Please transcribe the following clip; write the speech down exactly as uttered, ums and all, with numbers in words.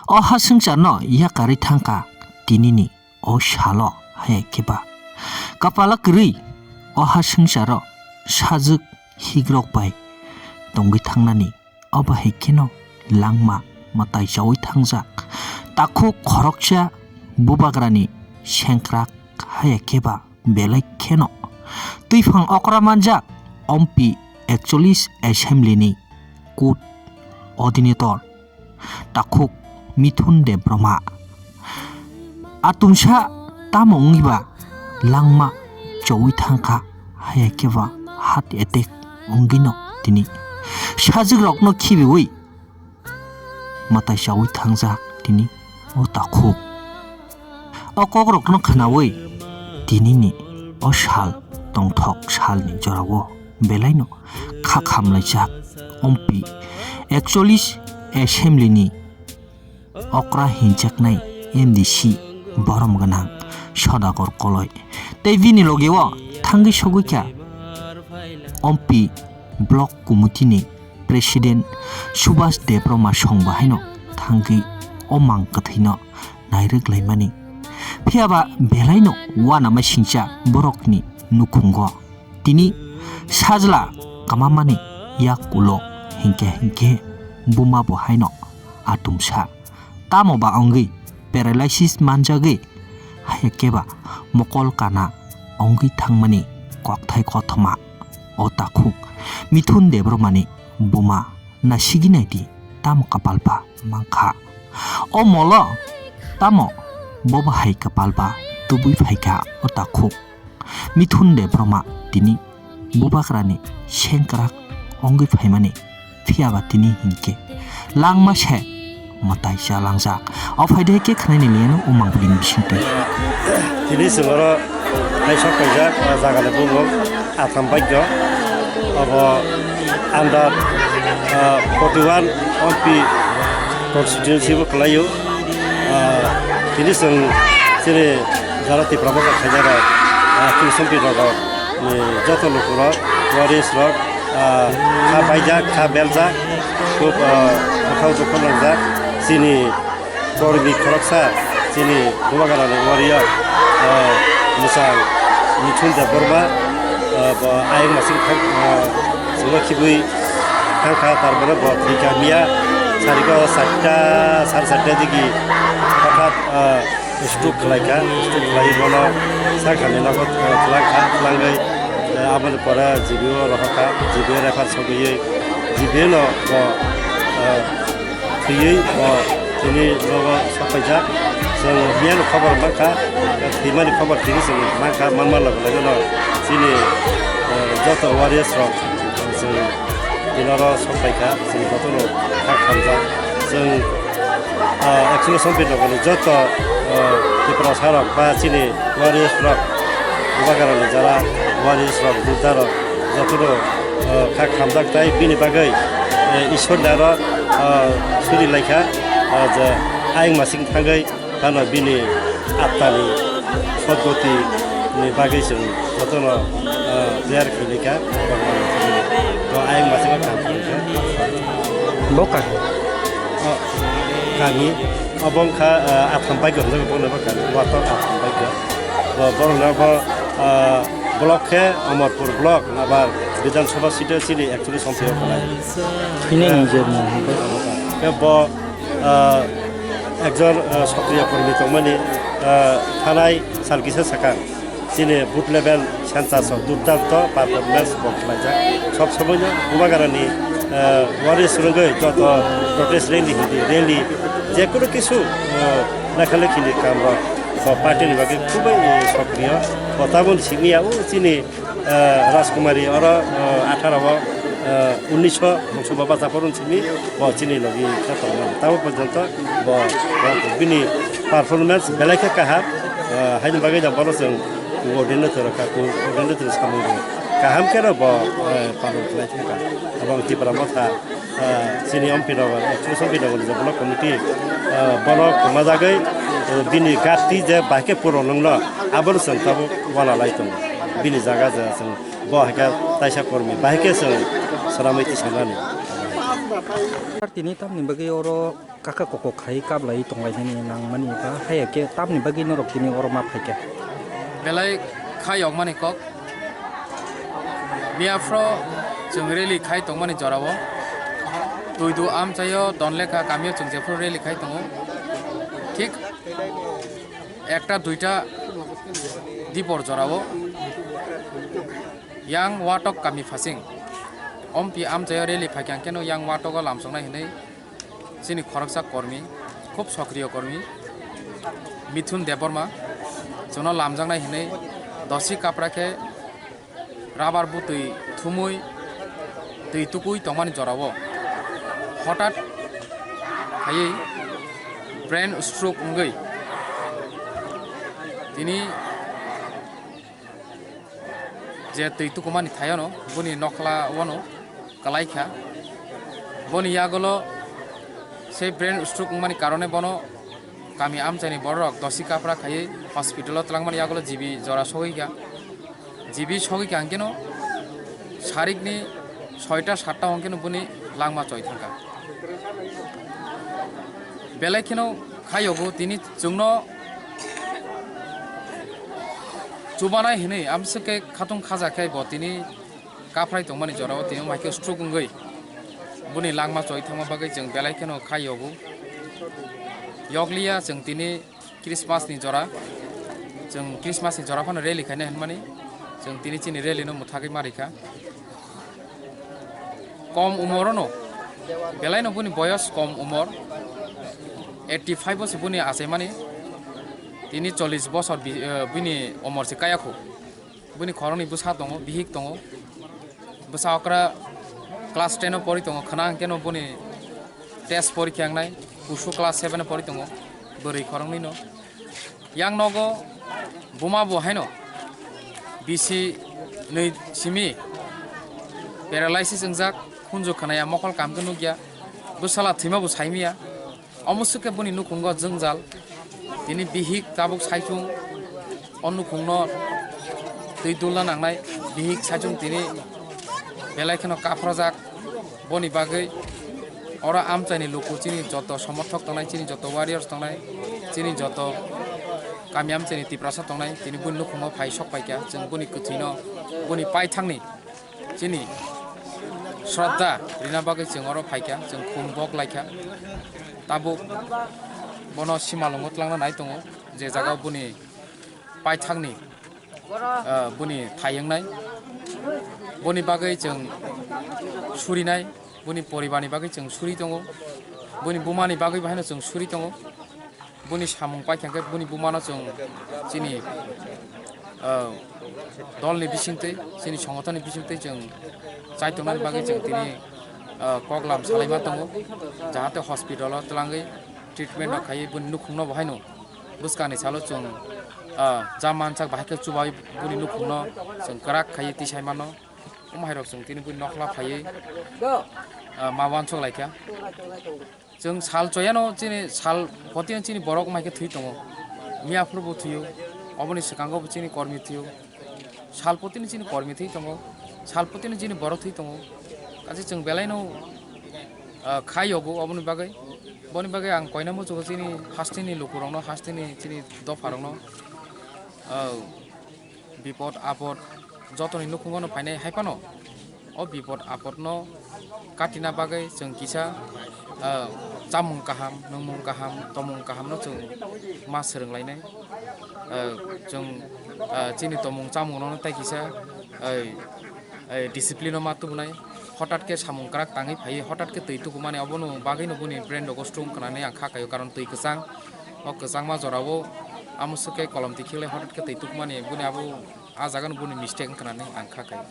O ha swngcharno yakarwi thangkha tinini o salo, haya khe ba kapala kwrwi o ha swngcharo sajwk hikrok bai tongwi thangnani. O bahai kheno langma mwtai chaui thangjak takhuk khoroksa bubagrani sengkrak, haya khe ba belai kheno twiphang okra manjak ompi ekchollis assembly ni coordinator takhuk Mithun Debbarma. Atumsa tamo wngwi ba langma chowi thangkha, haya khe ba heart attack wngwino tini sajwk rokno khibiwi mwtai chaui thangjak tini o takhuk. O kokrokno khwnawi tinini o sal tongthok salni jorao belaino kha khamlaijak ompi ekchollis assembly ni okra hinjaknai M D C borom gwnang Sodagor Koloi tei bini logeo thangwi sogwi kha ompi block committee ni president Subhas Debbarma song bahaino thangwi o mang kwthwino nairwk laimani. Phiya ba belaino uanama singcha borokni nukhungo tini sajla kamamani yak ulo hinkhe hinkhe buma bo haino atumsa. Tamo ba wngwi paralysis manjagwi haya khe ba mokol kana wngwi thangmani kokthai kothoma o takhuk Mithun Debbarmani buma. Nasigwi naidi, tamo kapal ba mankha. O molo tamo bo bahai kapal ba tubui phaikha o takhuk. Mithun Debbarma tini bubagrani sengkrak wngwi phaimani, phiya ba tini hinkhe langma se mwtai chalangjak. O phaide khe khnaini liyano o mangpili bisingtwi. Tini chwng oro naisok paijak, o jagani bumung Atham Bagyo. Obo under, ah, forty one M P constituency bo kwlaio. Ah, tini chwng chini jara Tipra Motha khaijarok, ah, chini sompirok, ni joto lukurok, warriors rok, ah, kha paijak, kha beljak, khub, ah, bwkhao dukhu nangjak. Chini kormi khoroksa chini Bubagrani warrior, ah, mwchang Mithun Debbarma, ah, bo ayang masing thang, ah, chwngno khibui thangkha, tar mane bo thwikha miya, sariko satta, sar satta digi hothat, ah, stroke khlaikha, stroke khlaiwi bono sakhamni nogo, ah, twlangkha, twlangwi, ah, aboni pore G B O rohorkha, G B O refer sogwi, G B O no bo, ah, thwiwi bo tini nogo sokpaijak. Chwng miyano khobor mankha, thwimani khobor tini chwng mankha, manma loge loge no chini, eh, joto warriors rok chwng tini oro sokpaikha, chwng jotono kha khamjak. Chwng, eh, actually sompirok joto, eh, Tiprasa rok ba chini warriors rok, Bubagrani jara warriors rok, Buddha rok, jotono, o, kha khamjak tai bini bagwi, e, Ishwar ni aro, o, suri laikha, o, je ayang masing thangwi phano bini attani sodgoti ni bagwi chwng jotono, o, prayer khlaikha. To ayang masing kaham khlaikha. Bo kha? O, kami, obo wngkha, o, Atham Bagyo hinwi bono bo kami, wator Atham Bagyo. Bo, borokno bo, o, block khe Amarpur block, abar Bidhan Sabha seat o chini actually sompio khlai. Thwinani je mung hwnkhe? Khe bo, ah, ekjon, ah, sokriya kormi tongmani, ah, thanai sal kisa sakang chini booth level census o durdanto performance bo khlaijak. Sob somoino Bubagrani, ah, warriors rwgwi joto protest rally hindi, rally, jekunu kisu, ah, lekha lekhini kamrok bo party ni bagwi khubui sokriya. Bo tabun simi ya o chini, eh, Rajkumari oro, eh, atharo o, eh, unnish so bosor ba bacha phuru simi bo chini logi khe tongmani. Tabo porjonto bo, bo bini performance belai khe kaham, eh, haini bagwi da bono chwng coordinator kha, coordinator samung bo kaham khe no bo, eh, palon khlai thangkha. Abo Tipra Motha, ah, chini M P rok, actually M P rok ni je block committee, ah, borok kwmajagwi, eh, bini gati je bahai khe puro nungno, abono chwng tabuk wana lai tongo. Bini jaga je chwng bo hai khe taisa kormi, bahai khe chwng swnamwi tisanani. Tini tamni bagwi oro Kaka koko khai kablai tonglainani nangmani ba haya khe tamni bagwi norok tini oro ma phaikha. Belai kha yokmani kok. Miyaphro chwng rally khai tongmani jorao Tuidu amchaio Donlekha kamio chwng jephru rally khai tongo. Thik ekta duita dipor jorao Yang Watok kami phasing. Ompi amchaio rally phaikha hwnkhe no Yang Watogo lamsoknai hinwi chini khoroksa kormi, khub sokriyo kormi Mithun Debbarma chwngno lamjaknai hinwi dosi kapra khe rabar bwtwi thumwi twi tukui tongmani jorao hotat khaiwi brain stroke wngwi tini je twi tukumani thaiono boni nokhla wano kwlaikha. Boni yagulo se brain stroke wngmani karone bono kami amchaini bororok dosi kapra khaiwi hospital-o twlangmani yagulo G B jora sogwikha. G B sogwikha hwnkhe no sarikni soita satta hwnkhe no boni langma choi thangkha. Belai kheno khayogo tini chwngno chubanai hinwi amswk khe khatung khaja khe bo tini kaphrai tongmani jorao tini wngkha khe stroke wngwi boni langma choi thangma bagwi chwng belai kheno khayogo. Yokliya chwng tini Christmas ni jora, chwng Christmas ni jora phano rally khaina hinmani chwng tini chini rally no mwthagwi ma rikha. Kom umor no, belai no boni boyos kom umor, eighty five o se boni achaimani, tini chollish bosor bi-, eh, bini umor se kaya khu. Bini khoroknwi bwsa tongo, bihik tongo. Bwsa okra class ten o pori tongo, khwna hwnkhe no boni test porikha wngnai, kusu class seven o pori tongo, bwrwi khoroknwi no. Yang nogo buma bo haino bisi nwi simi paralysis wngjak, khunju khwnaya, mokol kam khe nukya, bwsala thwima bo saimiya. Omo swkhe boni nukhungo jwngjal, tini bihik tabuk saichung o nukhungno twi dulna nangnai, bihik saichung tini belai kheno kaphrajak. Boni bagwi oro amchaini luku chini joto somorthok tongnai, chini joto warriors tongnai, chini joto kami amchaini Tiprasa tongnai, tini boni nukhungo phai sok paikha, chwng boni kwthwino boni paithakni chini shraddha rina bagwi chwng oro phaikha, chwng khum bok laikha. Tabuk bono simalwngo twlangna nai tongo, je jaga boni paithakni, ah, boni thai wngnai. Boni bagwi chwng surinai, boni poribarni bagwi chwng suri tongo, boni bumani bagwi bo haino chwng suri tongo. Boni samung paikha khe boni bumano chwng chini, ah, dolni bisingtwi, chini songothonni bisingtwi chwng chaitongnani bagwi chwng tini, ah, koklam salaima tongo, jahate hospital-o twlangwi treatment rok khaiwi boni nukhungno bo haino bwskangni salo chwng, ah, ja mansak bahai khe chubai boni nukhungno chwng kwrak khaiwi tisai mano. Omo hai rok chwng tini boni nokhla phaiwi, ah, ma uansuk laikha. Chwng sal choyano chini sal potino chini borok mai khe thwi tongo. Miyaphuru bo thwio, oboni swkango bo chini kormi thwio. Sal potino chini kormi thwi tongo, sal potino chini borok thwi tongo. Kaisa chwng belaino, ah, khai yogo oboni bagwi. Boni bagwi ang koina muchugo chini hasteni lukurokno, hasteni chini dopharokno, ah, bipod apod jotoni nukhungo no phainai hai phano. O bipod apodno katina bagwi chwng kisa, ah, chamung kaham, nungmung kaham, tomung kahamno chwng ma swrwnglainai. Ah, chwng, ah, chini tomung chamungno tei kisa, ah, ah, discipline-o ma tubunai. Hotat khe samung kwrak tangwi phaiwi, hotat khe twi tukumani, obono bagwino boni brain rogo stroke wngkha hinwi ang kha kaio, karon twi kwchang. O kwchangma jorao amo swkhe kolom twi khiklai hotat khe twi tukumani, boni abo, ah jagano boni mistake wngkha hinwi ang kha kaio.